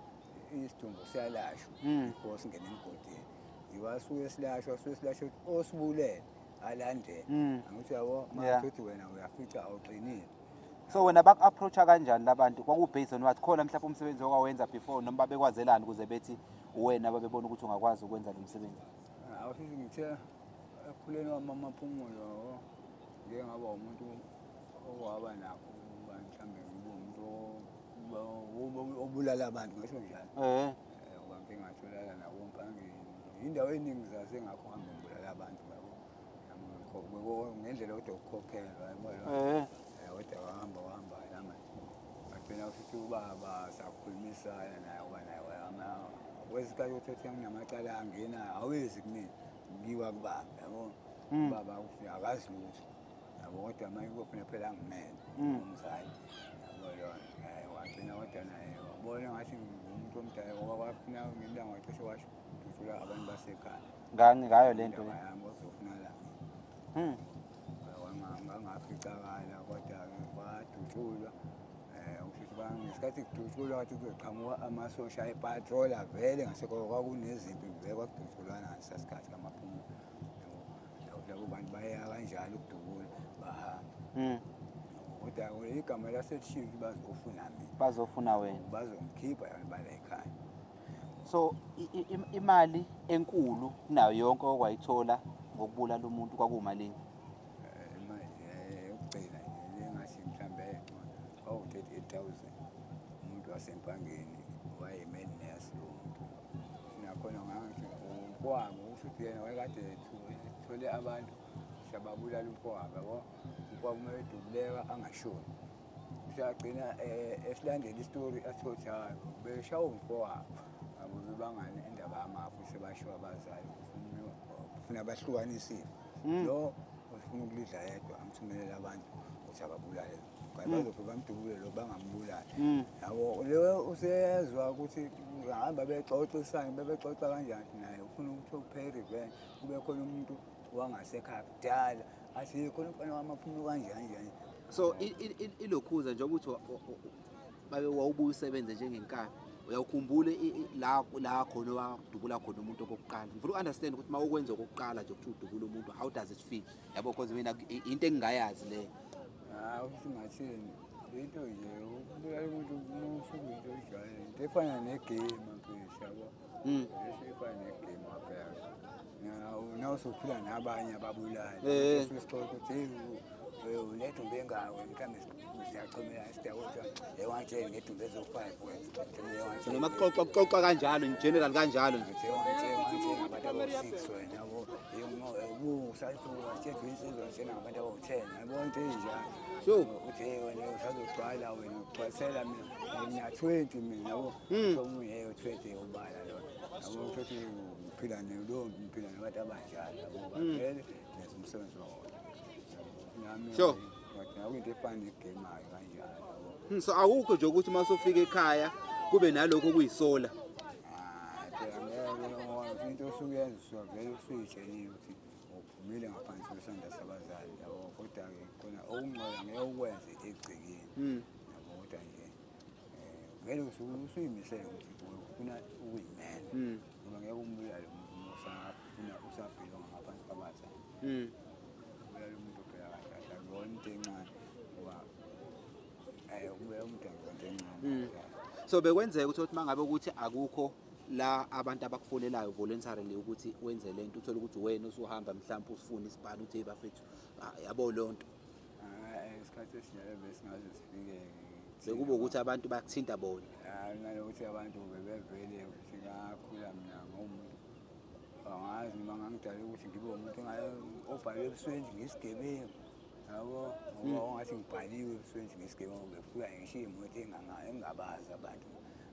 [SPEAKER 1] isidumbu siyalashwa before singene emgodini. Ngiwasuke silashwa, suke silashwa ukuthi osibulele alandele. Angithi yabo, uma wena uyafica awuqinile.
[SPEAKER 3] So wena baku-approach-a kanjani labantu? Kwaku-based on what? Khona mhlawumbe umsebenzi okwawenza before noma babekwazelani ukuze bethi uwena babebona ukuthi ungakwazi ukwenza lo msebenzi?
[SPEAKER 1] Awusithi ngithe ekukhuleni kwami amaphumulo ngike ngaba umuntu owaba nakho ukuba mhlawumbe ngibe umuntu obulala abantu, ngisho njalo. Ngoba ngike ngatholakala nakoMpangeni. Indawo eningi zasengakho hamba ngibulala abantu yabo. Ngendlela kodwa ukukhokhelwa yabo. Kodwa wahamba wahamba nami ngagcina futhi ubaba sakhulumisana naye ngoba naye kwesikhathi ukuthi nginamacala angena awezi kumina ngiwa kubaba yabo. Ubaba uthi akazi lutho yabo, kodwa manje kofuna phela angimele umzali yabo lona. Wagcina kodwa naye wabona ngathi ngingumuntu omdala ngoba kwafuna ngelanga wacishe washo dudula abantu basekhaya.
[SPEAKER 3] Ngayo le nto le.
[SPEAKER 1] Yami kwazofuna la. Ngangaficakala kodwa kwadutshulwa. Usho ukuthi ngesikhathi kudutshulwa kwathi kuzoqhamuka amasosha epatrola vele ngasekho kwakunezimpi vele kwakudutshulwana ngalesa sikhathi kamaphumulo. Labo bantu baya kanjalo ukudubula bahamba. Kodwa igama laselishilo ukuthi bazofuna mina.
[SPEAKER 3] Bazofuna wena.
[SPEAKER 1] Bazongikhipha yona bala ekhaya.
[SPEAKER 3] So imali enkulu kunayo yonke okwayithola ngokubulala umuntu kwakuwumalini?
[SPEAKER 1] Imali yokugcina nje engathi mhlawumbe kwaku-38,000. Umuntu waseMpangeni waye-main nurse lo muntu. Nakhona ngathi umfowabo usho ukuthi yena wayekade ethole abantu siyababulala umfowabo yabo. Umfowabo uma edubuleka angashoni. Usagcina esilandela isitori athi ukuthi hayi beshawa umfowabo. Yabo bebangani indaba yamafa sebashiwa abazali ufuna bahlukanisile. Lo ufuna ukulidla yedwa amthumelele abantu ukuthi ababulale. Kanti bazofika bamdubule lo bangambulali. Yabo lo usezwa ukuthi hamba bexoxisana bebexoxa kanjani naye ufuna ukuthi pay revenge kube khona umuntu wangasekhaya kudala athi khona umfana wamaphumulo kanjani njani.
[SPEAKER 3] So ilokhuza njengoba uthi babe wawubuye usebenze njengenkabi uyawukhumbula la khona wadubula khona umuntu okokuqala. Ngifuna uku-understand ukuthi uma ukwenza okokuqala nje ukuthi udubule umuntu, how does it feel? Yabo, because mina into engingayazi leyo.
[SPEAKER 1] Hayi ukuthi ngathini into nje ukubulala umuntu usuke into ojwayele into efana negame mfethu yabo. Efana negame wabheka. Nawe usuphila nabanye ababulali. Usixoxa ukuthi unedumbe engako mhlawumbe siyachomela sidakotha ewantsheni ngedumbe ezo-5 wena.
[SPEAKER 3] Noma kuxoxa kuxoxa kanjalo in general kanjalo nje.
[SPEAKER 1] Ewantsheni ngabantu abawu-6 wena yabo. Usatshela insizwa ngitshena ngabantu abawu-10 yabo into enjalo. Uthi hey wena usazogcwala wena ugcwalisela mina mina 20 mina yabo. Omunye 20 ubala lo. Yabo uthi ngiphila nelo ngiphila nabantu abanjalo yabo vele nenza umsebenzi wawo. Nami into efana negame kanjalo yabo.
[SPEAKER 3] So awukho nje ukuthi uma usufika ekhaya kube nalokho okuyisola.
[SPEAKER 1] Hayi phela ngeke into osuke uyenza usuke vele usuyitshelile ukuthi uphumile ngaphansi kwesandla sabazali yabo, kodwa-ke khona okungcola ngeke ukwenze egcekeni yabo, kodwa nje vele usuke usuyimisele ukuthi ufuna ukuyimela ngoba ngeke umbulale umuntu usafuna usabhilonga ngaphansi kwabazali. Ubulala umuntu phela kahle kahle akuyona into encane ngoba ukubulala umuntu akuyona into encane.
[SPEAKER 3] So bekwenzeka ukuthi uma ngabe ukuthi akukho la abantu abakufonelayo voluntarily ukuthi wenze lento, uthole ukuthi wena usuhamba mhlawumbe usifuna isibhalo uthi hey bafethu yabo leyo nto.
[SPEAKER 1] Isikhathi esinjalo besingaze sifike
[SPEAKER 3] Sekube ukuthi abantu bakuthinta bona.
[SPEAKER 1] Hayi nalokuthi abantu bebevele ukuthi ngakhula mina ngomuntu angazi noma ngangidala ukuthi ngibe umuntu obhalwe ebusweni ngisigebengu yabo, ngoba ongathi ngibhaliwe ebusweni ngisigebengu befika ngishiye imoto engingabazi abantu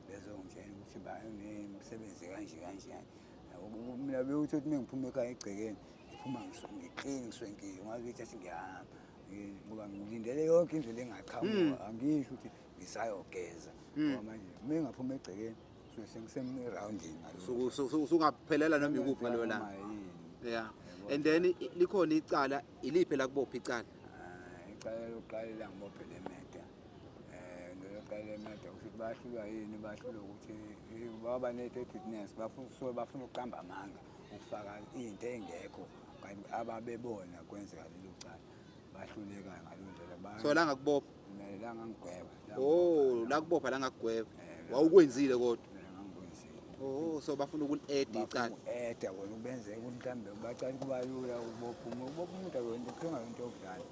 [SPEAKER 1] bezongitshela ukuthi banemisebenzi kanje kanjani. Mina bewuthi ukuthi mengiphuma ekhaya egcekeni ngiphuma ngiqini ngiswenkile ungazi ukuthi athi ngiyahamba ngoba ngilindele yonke indlela engaqhamuka, angisho ukuthi ngisayogeza ngoba manje uma ngingaphuma egcekeni Kusuke sengisemrawundini ngalolo.
[SPEAKER 3] Usungaphelela noma ikuphi ngalelo
[SPEAKER 1] Noma
[SPEAKER 3] langa.
[SPEAKER 1] yini.
[SPEAKER 3] Yeah. And then likhona icala, iliphi lakubopha icala?
[SPEAKER 1] Ah, icala lokuqala langibophe le meda. Lelo cala le-murder kusho ukuthi bahlulwa yini? Bahlulwa ukuthi baba ne-third witness, bafuna so bafuna ukuqamba amanga, ukufaka into engekho, kanti ababebona kwenzeka lelo cala bahluleka ngaleyo ndlela.
[SPEAKER 3] So la ngakubopha.
[SPEAKER 1] La ngangigweba.
[SPEAKER 3] Oh, la kubopha la ngakugweba. Wawukwenzile kodwa.
[SPEAKER 1] Ngangikwenzile.
[SPEAKER 3] Oh, so bafuna ukuli-add icala.
[SPEAKER 1] Eda kona ubenzeka ukuthi mhlawumbe bacala kuba lula ukubopha umuntu. Ukubopha umuntu akuyona into, into yokudlala.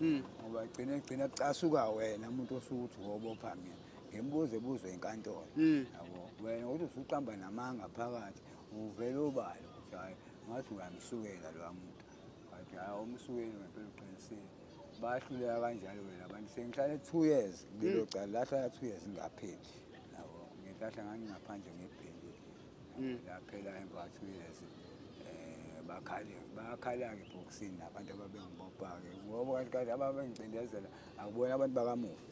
[SPEAKER 1] Ngoba gcina kucasuka wena umuntu osuke uthi wobopha mina. Ngemibuzo ebuzwe inkantolo. Yabo. Wena uthi usuqamba namanga phakathi, uvele obala ukuthi hayi ngathi uyamsukela lo muntu. Kanti hayi umsukeli ngempela uqinisile. Bahluleka kanjalo wena abantu. Sengihlale 2 years kulelo cala, lahlala 2 years ngapheli. Yabo. Ngenhlahla ngangingaphandle ngebheli. Laphela emva 2 years. Bakhala-ke ebhokisini nabantu ababengibopha-ke, ngoba kanti kanti ababengicindezela akubona abantu bakamufi,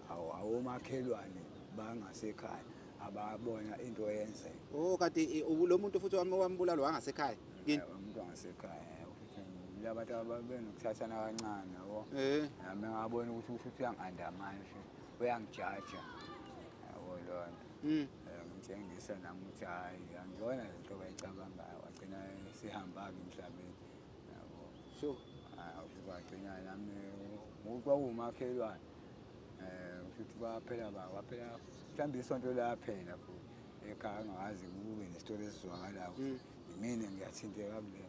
[SPEAKER 1] awomakhelwane bangasekhaya ababona into eyenzeka.
[SPEAKER 3] Oh, kanti lo muntu futhi wambulala wangasekhaya kini?
[SPEAKER 1] Umuntu wangasekhaya, futhi labantu ababenokuthathana kancane, yabo. Nami ngabona ukuthi kusho ukuthi uyangi-undermine, uyangijaja, yabo leyo nto. Ngitshengisa nami ukuthi hhayi angiyona le nto abayicabangayo, wagcina sihamba-ke emhlabeni, yabo.
[SPEAKER 3] Sure.
[SPEAKER 1] Kwagcina nami kwakuwumakhelwane, futhi kwaphela kwaphela mhlawumbe isonto laphela futhi ekhaya angakaze kube nesitori esizwakalayo ukuthi imina ngiyathinteka kule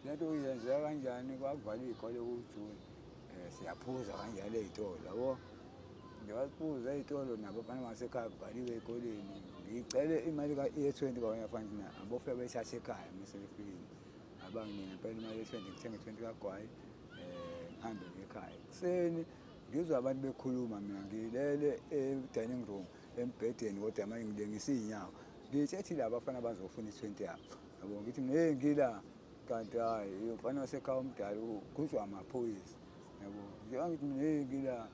[SPEAKER 1] le nto yenzeka kanjani. Kwakuvalwa iy'kole kuJuni, siyaphuza kanjalo ey'tolo, yabo. Ngiyaphuza ey'tolo nabo abafana basekhaya kuvaliwe ey'koleni. Ngicele imali ye-20 kwabanye abafana abofika beyithathe ekhaya mese befikile. Abanginike ngempela imali ye-20, ngithenge i-20 kagwayi, ngihambe ngiye ekhaya. Ekuseni ngizwa abantu bekhuluma, mina ngilele e-dining room embhedeni, kodwa manje ngilengisa iy'nyawo. Ngitshethi laba abafana bazofuna i-20 yabo. Yabo, ngithi mina hey ngila, kanti hhayi umfana wasekhaya omdala ukhuzwa amaphoyisa. Yabo, njengoba ngithi mina hey ngila,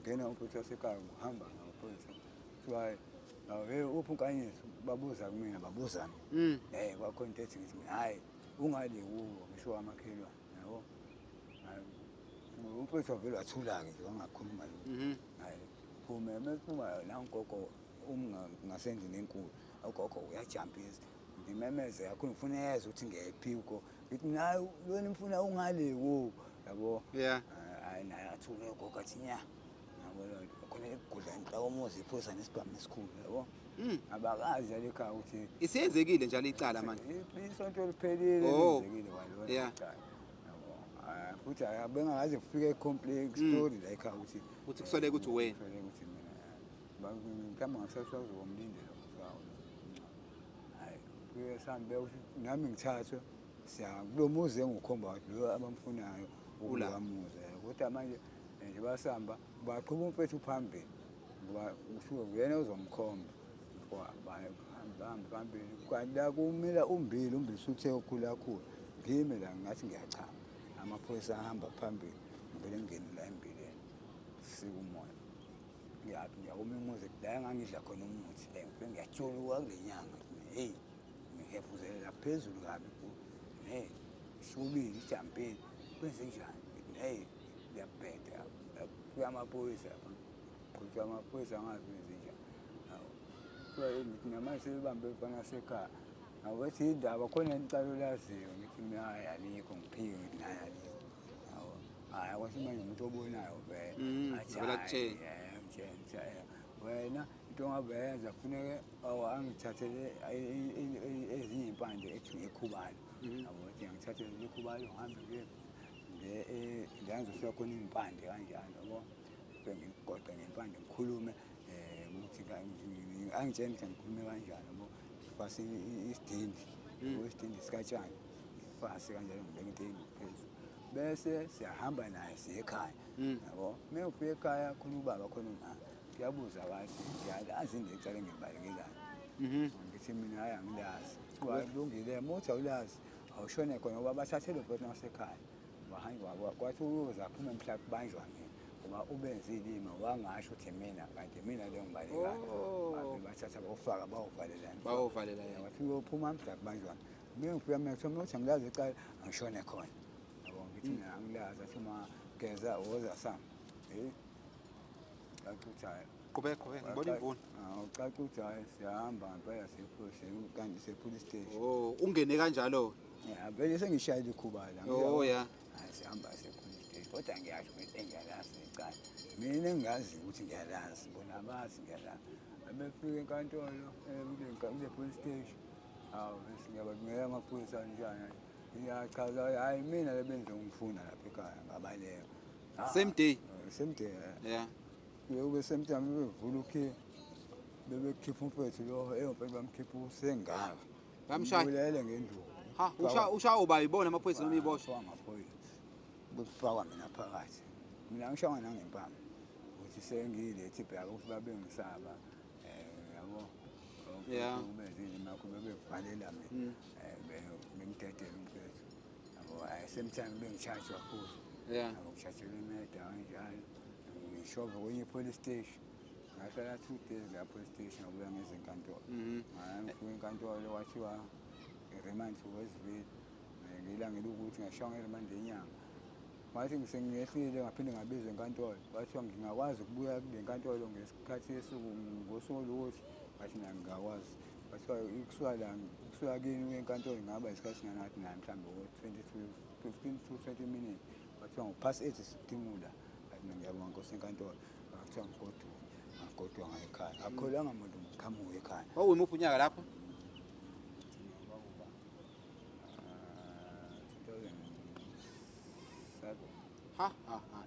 [SPEAKER 1] ngena umfowethu wasekhaya ngihamba namaphoyisa. Kuthiwa hhayi, hawu hey uphi uNkanyiso? Babuza kumina, babuza mina. Kwakhona into ethi ngithi mina hhayi ungale kubo, ngisho amakhelwane, yabo. Hhayi, umfowethu wavele wathula-ke nje wangakhuluma lutho. Hhayi, phume mesiphuma nangogogo ngasendlini enkulu, ugogo uyajampisa. Ngimemeze kakhulu ngifuna yezwe ukuthi ngiyayiphi ugogo. Ngithi mina hhayi lona mfuna ungale kubo, yabo. Hhayi naye athule ugogo athi nya. Yabo leyo nto. Khona ekugudla inhloko umuzi iphoyisa nesibhamu esikhulu, yabo. Abakazi leli ekhaya ukuthi
[SPEAKER 3] Isiyenzekile njalo icala manje.
[SPEAKER 1] Isonto liphelile lenzekile kwalona icala. Yabo. Futhi bengakaze kufike i-complaint story la ekhaya ukuthi
[SPEAKER 3] Ukuthi kusoleke ukuthi wena.
[SPEAKER 1] Kusoleke ukuthi mina. Mhlawumbe ngakusasa uzomlindela umfana. Hayi, kuye sihambe nami ngithathwe siya kulo muzi engikhomba ukuthi lo abamfunayo
[SPEAKER 3] Ula.
[SPEAKER 1] ukuwamuzi. Kodwa manje nje basihamba baqhuba umfethu phambili ngoba usuke uyena ozomkhomba. Bahamba phambili kanti la kumila umbili, umbili usuthe ukhula kakhulu. Ngime la ngathi ngiyachama, amaphoyisa ahamba phambili, ngivele ngingene la embileni, sika umoya. Ngiyaphi ngiyakuma umuzi la engangidla khona umuthi, ngifike ngiyajuluka kule nyanga, hey ngihefuzelela phezulu kabi, hey shubile ijampile, kwenze njani? Hey ngiyabheda, kufika amaphoyisa lapha, qhutshwa amaphoyisa angazi kwenze njani. Kuthiwa ngithi namanje sebebambe umfana wasekhaya. Awethi indaba khona icala olaziyo, ngithi mina hhayi alikho, ngiphike ngithi hhayi alikho. Yabo. Hhayi kwasho manje umuntu obonayo vele. Athi
[SPEAKER 3] Vele
[SPEAKER 1] hhayi,
[SPEAKER 3] akutshele.
[SPEAKER 1] ngitshele, ngithi hhayi, wena into ongabe yenza kufuneke angithathele ezinye iy'mpande ethi ngekhubalo. Yabo, ethi angithathele ikhubalo ngihambe ngiye la ngizofika khona iy'mpande kanjalo, yabo. Ngifike ngigoqe ngempande ngikhulume, ukuthi angitshele ukuthi ngikhulume kanjani, yabo. Ngifase isidindi, yabo, isidindi sikatshani, ngifase kanjalo ngibeke into phezulu. Bese siyahamba naye siye ekhaya, yabo. Uma ufika ekhaya khona ubaba khona umama, kuyabuza bathi ngiyalazi yini lecala engilibalekelayo. Ngithi mina hhayi angilazi. Kuthiwa hhayi kulungile, uma uthi awulazi awushone khona ngoba bathathe lo mfowethu wasekhaya. Bahamba kwathi uyoze aphume mhla kubanjwa mina ngoba ubenze ilima wangasho ukuthi mina kanti mina leyo ngibalekayo. Bayothatha bawufaka bawuvalela.
[SPEAKER 3] Bayovalela yena.
[SPEAKER 1] Wathi uyophuma mhla kubanjwana. Mina ngifika mina kuthiwa mina uthi angilazi icala angishone khona. Yabo ngithi mina angilazi athi ma geza woza sami. Eh. Caca ukuthi hhayi.
[SPEAKER 3] Qhubeka qhubeka ngibona imvula.
[SPEAKER 1] Ucaca ukuthi hhayi siyahamba ngempela kanti siye-police station.
[SPEAKER 3] Oh, ungene kanjalo.
[SPEAKER 1] Ya vele sengishayile ikhubala.
[SPEAKER 3] Oh ya.
[SPEAKER 1] Hayi sihamba siye-police station kodwa ngiyasho ukuthi engiyalazi icala. Mina engingazi ukuthi ngiyalazi bona abazi ngiyalazi. Befika enkantolo kule police station. Hawu bese ngiyababingelela amaphoyisa njani. Ngiyachaza hayi mina le bengizongifuna lapha ekhaya ngabaleka.
[SPEAKER 3] Same day.
[SPEAKER 1] Same day.
[SPEAKER 3] Yeah.
[SPEAKER 1] Kube same time bevula ukhiye. Bebekhipha umfethu lo eyomfethu bamkhipha usengaka.
[SPEAKER 3] Bamshaya.
[SPEAKER 1] Mbulele ngenduku.
[SPEAKER 3] Ha, usha usha uba yibona amaphoyisa noma iboshwa.
[SPEAKER 1] Amaphoyisa. Bekufakwa mina phakathi. Mina ngishawa nangempama. Ukuthi sengiyilethi bheka ukuthi babengisaba. Yabo.
[SPEAKER 3] Yeah.
[SPEAKER 1] Ubenzile makho bebevalela mina. Bengidedela umfethu. Yabo, hayi same time bengi-charge futhi.
[SPEAKER 3] Yeah.
[SPEAKER 1] Yabo ngi-charge-elwa i-murder kanjalo. Ngishove kwenye police station. Ngahlala 2 days la police station ngabuya ngeze enkantolo. Ngafika enkantolo kwathiwa i-remand to Westville. Ngilangela ukuthi ngashaya nge-remand yenyanga. Ngathi sengiyehlile ngaphinde ngabizwa enkantolo. Kwathiwa ngingakwazi ukubuya kule nkantolo ngesikhathi esuku ngosuku olukuthi. Ngathi mina ngingakwazi. Kwathiwa ukusuka la ukusuka kini uye enkantolo ingaba isikhathi singana ngathi naye mhlawumbe ngo-20 to 15 to 20 minutes. Kwathiwa ngo-8:15 sitimula. Ngathi mina ngiyabonga nkosi enkantolo. Kwathiwa ngigoduke. Ngagoduka ngaya ekhaya. Akukholwanga muntu ngiqhamuka ekhaya.
[SPEAKER 3] Wawuyimuphi unyaka lapho?
[SPEAKER 1] Kwakuba 2007.
[SPEAKER 3] Ha ha ha.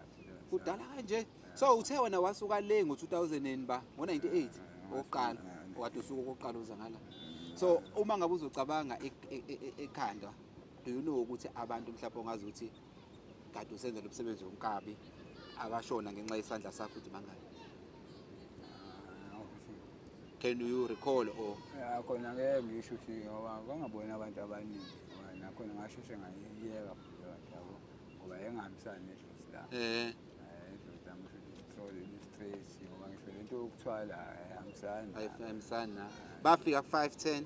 [SPEAKER 3] Kudala kanje. So uthe wena wasuka le ngo-2000 and ba ngo-98 okokuqala okade usuku okokuqala uza ngala. So uma ngabe uzocabanga ekhanda, do you know ukuthi abantu mhlawumbe ongazi ukuthi kade usenza lo msebenzi wonkabi abashona ngenxa yesandla sakho ukuthi bangaki? Can you recall or
[SPEAKER 1] Ya khona ngeke ngisho ukuthi ngoba kwangabona abantu abaningi ngoba nakhona ngasheshe ngayiyeka futhi leyo nto yabo ngoba engihambisani nedlozi lami. Idlozi lami kusho ukuthi li-straight ngoba ngisho lento yokuthwala ayihambisani.
[SPEAKER 3] Ayihambisani na bafika ku-5 10?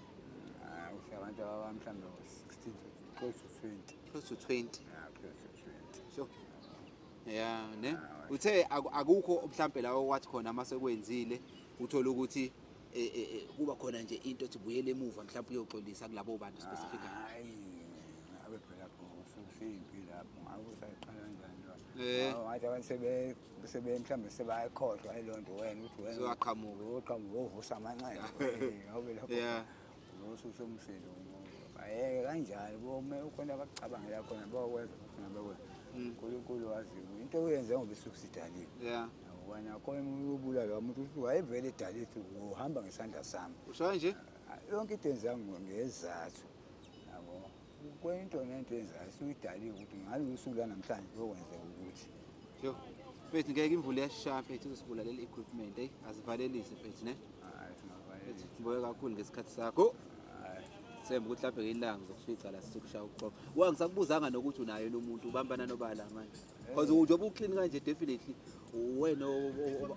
[SPEAKER 1] Hayi, ukuthi abantu ababa mhlawumbe 16 to close to 20.
[SPEAKER 3] Close to 20.
[SPEAKER 1] Yeah, close to 20.
[SPEAKER 3] Sure, yeah, ne uthe akukho mhlambe la okwathi khona mase kwenzile uthola ukuthi kuba khona nje into ethi buyele emuva mhlawumbe uyoxolisa kulabo bantu specifically?
[SPEAKER 1] Hayi, ngabe phela lapho usuyimpi lapho ngabe usayiqala kanjani lo. Ngathi abantu sebe mhlawumbe sebayakhohlwa yileyo nto wena ukuthi wena
[SPEAKER 3] Sewaqhamuka.
[SPEAKER 1] Uqhamuka uvusa amanxeba. Ngabe lapho ususa umsindo umuntu. Ayeke kanjalo bome ukhona abakucabangela khona bawukwenza bafuna bekwenza. uNkulunkulu wazi into oyenze ngoba isuke isidaliwe. Wena khona uyobulala umuntu uthi wayevele edalile ukuthi uhamba ngesandla sami.
[SPEAKER 3] Usho nje?
[SPEAKER 1] Yonke into yenziwa ngezathu. Yabo. Kwento nento yenzayo isuyidaliwe ukuthi ngalolu suku lanamhlanje kuyokwenzeka ukuthi.
[SPEAKER 3] Yo. Mfethu ngeke imvula iyashaya mfethu izosibulalela i-equipment, hey azivalelise mfethu ne.
[SPEAKER 1] Hayi singavalelisa.
[SPEAKER 3] Mfethu ngibonge kakhulu ngesikhathi sakho.
[SPEAKER 1] Hayi.
[SPEAKER 3] Themba ukuthi lapha ngelanga ngizokufica la sikushaya uxoxo. Wa ngisakubuzanga nokuthi unayo nomuntu ubambana nobala manje. Because njengoba u-clean kanje definitely uwena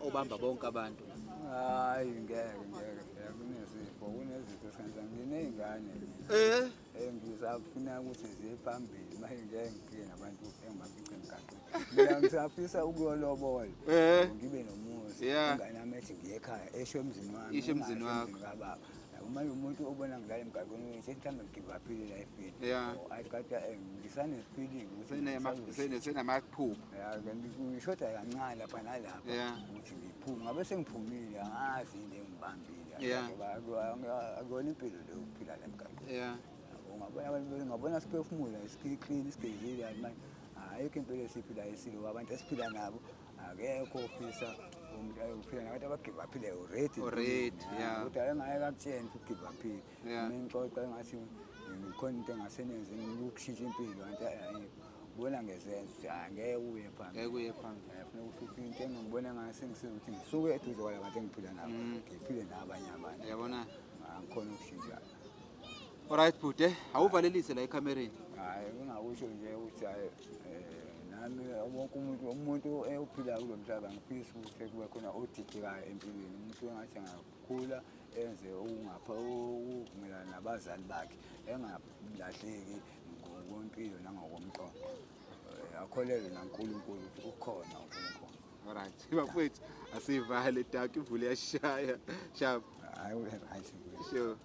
[SPEAKER 3] obamba bonke abantu.
[SPEAKER 1] Hayi ngeke ngeke phela kunezifo kunezifo esenza nginey'ngane engisafuna ukuthi ziye phambili manje ngeke ngifike nabantu engibafice emgaqweni. Mina ngisafisa ukuyolobola. Ngibe nomuzi. Ingane yami ethi ngiye ekhaya esho emzini wami.
[SPEAKER 3] Isho emzini
[SPEAKER 1] engasho
[SPEAKER 3] wakho.
[SPEAKER 1] emzini kababa. Yabo, manje umuntu obona ngilala emgaqweni uthi mhlawumbe ngi-give-up-ile life-ini. Athi kade ngisane-feeling ukuthi
[SPEAKER 3] Senamaphupho.
[SPEAKER 1] Ya, ngishoda kancane lapha nalapha ukuthi ngiphume. Ngabe sengiphumile angazi into engibambile. Ngoba akuyona impilo leyo ukuphila la emgaqweni. Ungabona abantu ngabona siphefumula clean sigezile kanti manje ayikho impilo esiyiphilayo esilo abantu esiphila nabo akekho ofisa umuntu ayophila nabantu aba-give-up-ile already.
[SPEAKER 3] Already, yeah.
[SPEAKER 1] Kodwa engake akutshene ukuthi u-give-up-ile. Mina ngixoxa engathi khona into engasenenze ukushintsha impilo kanti ayikho. Ubona ngezenzo ukuthi hayi ngeke uye phambili.
[SPEAKER 3] Ngeke uye phambili.
[SPEAKER 1] Funeka ukuthi into engibona ngase ngisiza ukuthi ngisuke eduze kwala bantu engiphila nabo ngiphile nabanye abantu.
[SPEAKER 3] Uyabona?
[SPEAKER 1] Angikhona ukushintsha.
[SPEAKER 3] Alright bhuti, awuvalelise la ekamereni.
[SPEAKER 1] Hayi kungakusho nje ukuthi hayi nami wonke umuntu ophila kulo mhlaba ngifisa ukuthi kube khona odidekayo empilweni umuntu engathi angakhula Enze okungapha okuvumelana nabazali bakhe, engalahleki ngokwempilo nangokomqondo. Akholelwe naNkulunkulu ukuthi ukhona uNkulunkulu.
[SPEAKER 3] Alright, bafowethu, asivale, dark, imvula iyashaya. Sharp.
[SPEAKER 1] Hayi, ube right.
[SPEAKER 3] Sure.